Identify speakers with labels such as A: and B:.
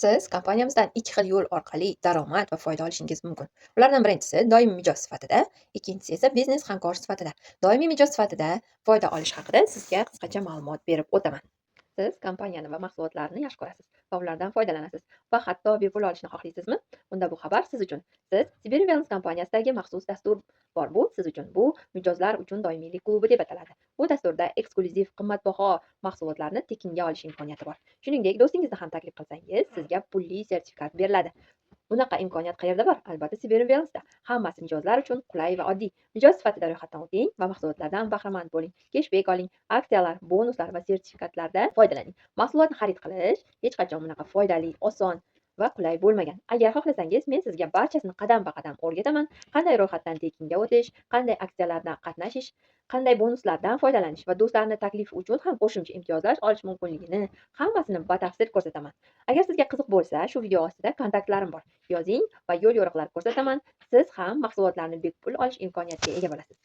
A: Siz kompaniyamizdan ikki xil yo'l orqali daromad va foyda olishingiz mumkin. Ulardan birinchisi doimiy mijoz sifatida, ikkinchisi esa biznes hamkor sifatida. Doimiy mijoz sifatida foyda olish haqida sizga qisqacha ma'lumot berib o'taman. Siz kompaniyani va mahsulotlarni yaxshi ko'rasiz va ulardan foydalanasiz va hatto bepul olishni xohlaysizmi? Unda bu xabar siz uchun. Siz Siberian Wellness kompaniyasidagi maxsus dastur bor. Bu siz uchun. Bu mijozlar uchun doimiylik klubi deb ataladi. Bu dasturda eksklyuziv qimmatbaho mahsulotlarni tekinga olish imkoniyati bor. Shuningdek, do'stingizni ham taklif qilsangiz, sizga pulli sertifikat beriladi. Bunaqa imkoniyat qayerda bor? Albatta, Siberian Wellnessda. Hammasi mijozlar uchun qulay va oddiy. Mijoz sifatida ro'yxatdan o'ting va mahsulotlardan bahramand bo'ling. Keshbek oling, aksiyalar, bonuslar va sertifikatlardan foydalaning. Mahsulotni xarid qilish hech qachon bunaqa foydali, oson va qulay bo'lmagan. Agar xohlasangiz, men sizga barchasini qadam-ba-qadam o'rgataman. Qanday ro'yxatdan tekinga o'tish, qanday aksiyalarda qatnashish, qanday bonuslardan foydalanish va do'stlarni taklif uchun ham qo'shimcha imtiyozlar olish mumkinligini hammasini batafsil ko'rsataman. Agar sizga qiziq bo'lsa, shu video ostida kontaktlarim bor. Yozing va yo'l yo'riqlar ko'rsataman. Siz ham mahsulotlarni bepul olish imkoniyatiga ega bo'lasiz.